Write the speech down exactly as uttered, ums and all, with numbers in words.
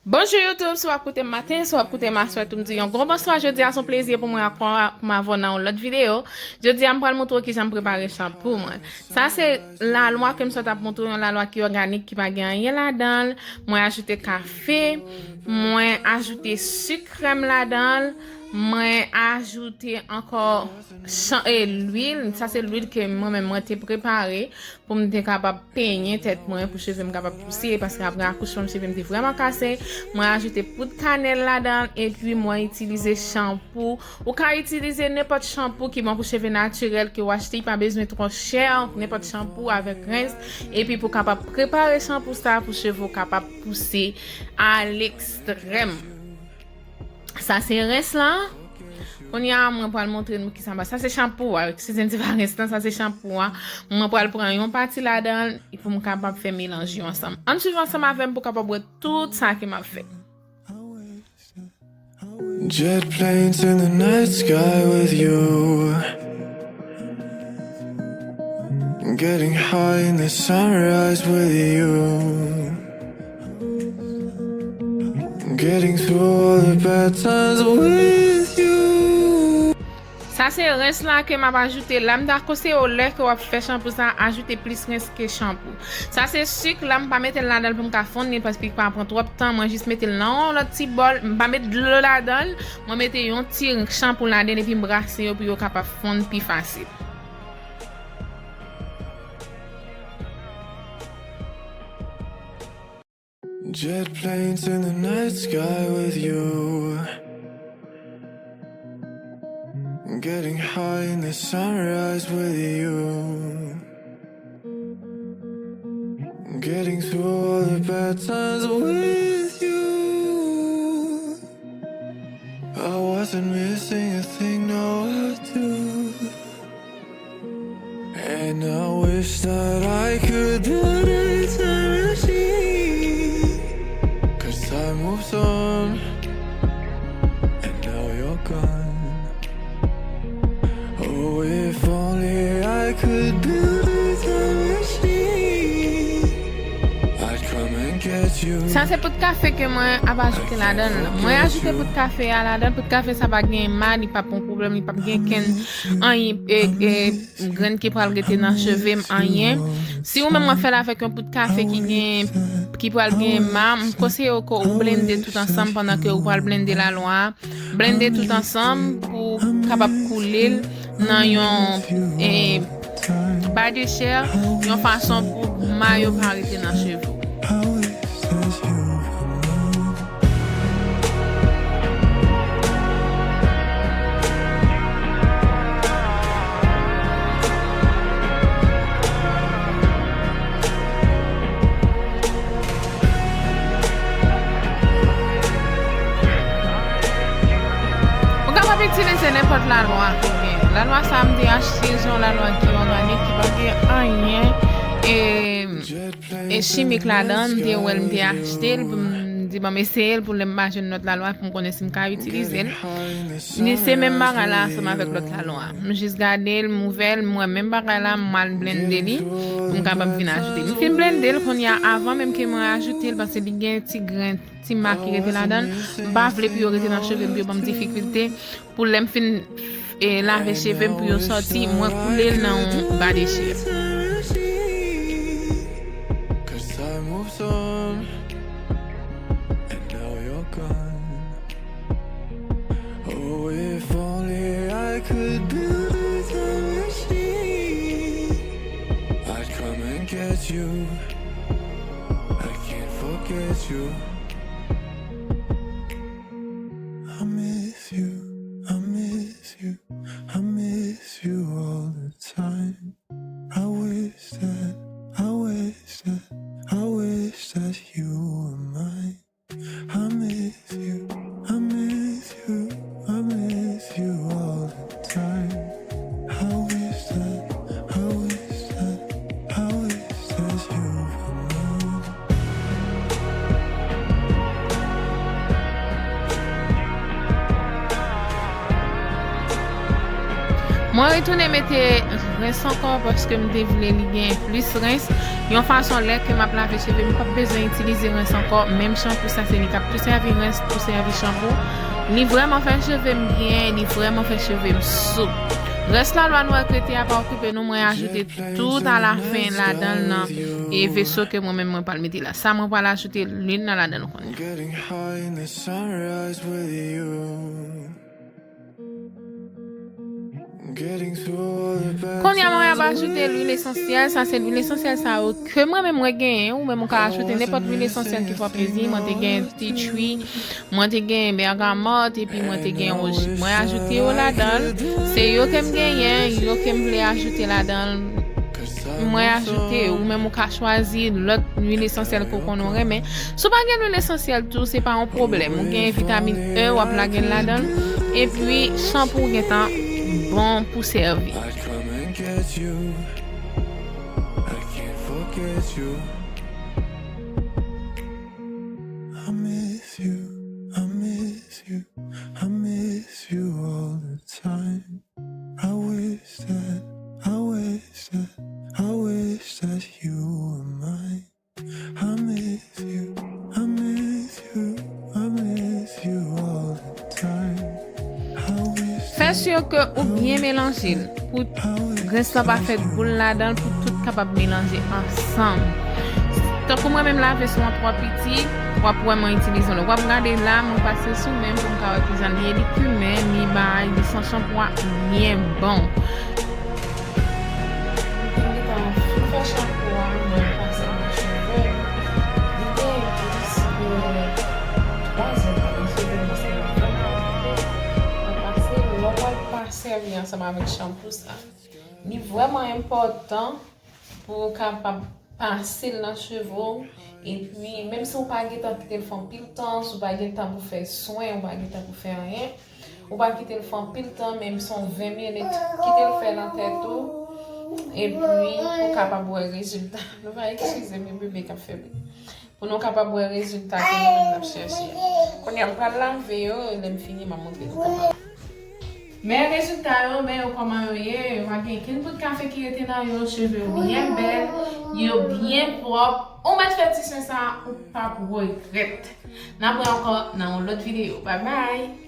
Bonjou YouTube, si w ap koute m maten, si w ap koute m aswè tou, m di yon gwo bonswa. Jodi a se yon plezi pou mwen ankò pou m avè w nan yon lòt videyo. Jodi a m pral montre w kijan m prepare chanpou mwen. Sa se lalwa ke m sot ap montre w, yon lalwa ki òganik, ki pa gen anyen ladan l. Mwen ajoute kafe, mwen ajoute sik krèm ladan l, mwen ajoute ankò chan, e, lwil. Sa se lwil ke mwen menm mwen te prepare pou m te kapab penyen tèt mwen, pou cheve m kapab pouse, paske apre akouchman m, cheve m te vrèman kase. Mwen ajoute poud kanèl ladan l, epi mwen itilize chanpou. Ou ka itilize nenpòt chanpou ki bon pou cheve natirèl ke w achte, li pa bezwen twò chè, nenpòt chanpou avèk rens, epi pou kapab prepare chanpou sa pou cheve w kapab pouse a lekstrèm. Sa se rens lan. Kounye a, mwen pral montre nou kisa m ba. Sa se chanpou a, eskize m, se pa rens lan, sa se chanpou a. Mwen pral pran yon pati ladan l pou m kapab fè melanj yo ansanm. Ann swiv ansanm avè m pou kapab wè tout sa ke m ap fè. Jet planes in the night sky with you. Getting high in the sunrise with you. Getting through all the bad times with you. Sa se rens la ke m ap ajoute la. M ta konseye w lè ke w ap fè chanpou sa, ajoute plis rens ke chanpou. Sa se sik la, m pa mete l ladan l pou m ka fonn li, paske li pa pran twòp tan. Mwen jis mete l nan yon lòt ti bòl. M pa met dlo ladan l. Mwen mete yon ti chanpou ladan l epi m brase yo pou yo kapab fonn pi fasil. Jet planes in the night sky with you. Getting high in the sunrise with you. Getting through all the bad times with you. I wasn't missing a thing, no, I do. And I wish that I could build a time machine. 'Cause time moves on, and now you're gone. Oh, if only I could build a time machine. I'd come and get you. Sa se poud kafe ke mwen ap ajoute ladan l. Mwen ajoute poud kafe a ladan. Poud kafe sa pa gen mal, li pa pran pwoblèm, li pa gen kenn anyen, e, e, grenn ki pral rete nan cheve m, anyen. Si ou menm w ap fè l avèk yon poud kafe ki gen, ki pral gen ma, m konseye w ke ou blende tout ansanm pandan ke ou pral blende lalwa a. Blende tout ansanm pou kapab koule l nan yon, e, ba de chè, yon fason pou ma yo pa rete nan cheve w. Ou kapab itilize nenpòt lalwa ou gen. Lalwa sa a, m te achte l, se yon lalwa ki òganik, ki pa gen anyen, e, e chimik ladan l. M te wè l, m te achte l, m di, "Ban m eseye l pou lè m pa jwenn lòt lalwa, pou m konnen si m ka itilize l." Li se menm bagay la ansanm avèk lòt lalwa. M jis gade l, m ouvè l, m wè menm bagay la, m al blende li pou m kapab vin ajoute. M fin blende l kounye a, avan menm ke mwen ajoute l, paske li gen ti grenn, ti ma ki rete ladan l. M pa vle pou yo rete nan cheve m, pou yo ban m difikilte. Pou lè m fin, e, lave cheve m, pou yo sòti, mwen koule l nan yon ba de chè. 'Cause time moves on, and now you're gone. Oh, if only I could build a time machine. I'd come and get you. I can't forget you. I miss you, I miss you, I miss you all the time. I wish that, I wish that, I wish that you were mine. I miss you, I miss you, I miss you all the time. I wish that, I wish that, I wish that you were mine. Mwen retounen mete rens ankò, paske m te vle li gen plis rens. Yon fason, lè ke m ap lave cheve m, m p ap bezwen itilize rens ankò. Menm chanpou sa, se li k ap tou sèvi rens pou sèvi chanpou. Li vrèman fè cheve m byen, li vrèman fè cheve m soup. Rès lalwa nou wè k rete a, pa okipe nou, mwen ajoute tout alafen ladan l nan e veso ke mwen menm mwen pral mete la. Sa mwen pral ajoute lwil nan ladan l kounye a. Kounye a mwen ap ajoute lwil esansyèl. Sa se lwil esansyèl sa yo ke mwen menm mwen genyen. Ou menm ou ka ajoute nenpòt lwil esansyèl ki fè w plezi. Mwen te gen tea tree, mwen te gen bègamòt, epi mwen te gen woj. Mwen ajoute yo ladan l. Se yo ke m genyen, yo ke m vle ajoute ladan l. Mwen ajoute yo. Ou menm ou ka chwazi lòt lwil esansyèl ke w konnen w renmen. Si w pa gen lwil esansyèl tou, se pa yon pwoblèm. Ou gen vitamin E, w ap lage l ladan l. Epi, chanpou w gentan bon pou sèvi. I'd come and get you. I can't forget you. I miss you, I miss you, I miss you all the time. I wish that, I wish that, I wish that you were mine. I miss you, I miss you, I miss you all the time. I wish Fè si ke ou byen melanje l pou rens lan pa fè boul ladan l, pou tout kapab melanje ansanm. Tankou mwen menm lave sou yon twa piti, w ap wè mwen itilize yon lòt. W ap gade la, mwen pase sou men m pou m ka wè kijan li ye, li kimen, li bay, li san chanpou a byen bon. Mwen gentan fin fè chanpou a, mwen pase nan cheve m. Li gen plis ke twa zè nan cheve m paske li vrèman okipe. Mwen pase, lè w wè l pa sèvi ansanm avèk chanpou sa, li vrèman enpòtan pou w kapab pase l nan cheve w. Epi, menm si w pa gentan kite l fè anpil tan, si w pa gen tan pou fè swen, w pa gen tan pou fè anyen, ou pa kite l fè anpil tan, menm si yon ven minit, kite l fè nan tèt ou. Epi, ou kapab wè rezilta. Nou va eskize m, e bebe k ap fè bri. Pou nou kapab wè rezilta ke nou menm n ap chèche a. Kounye a, m pral lave yo, e lè m fini, m a montre nou kòman. Men rezilta yo, men yo kòman yo ye, yo pa gen kenn poud kafe ki rete nan yo, cheve yo byen bèl, yo byen pwòp. Ou mèt fè ti swen sa, ou p ap regrèt. N ap wè ankò nan yon lòt videyo. Bye bye!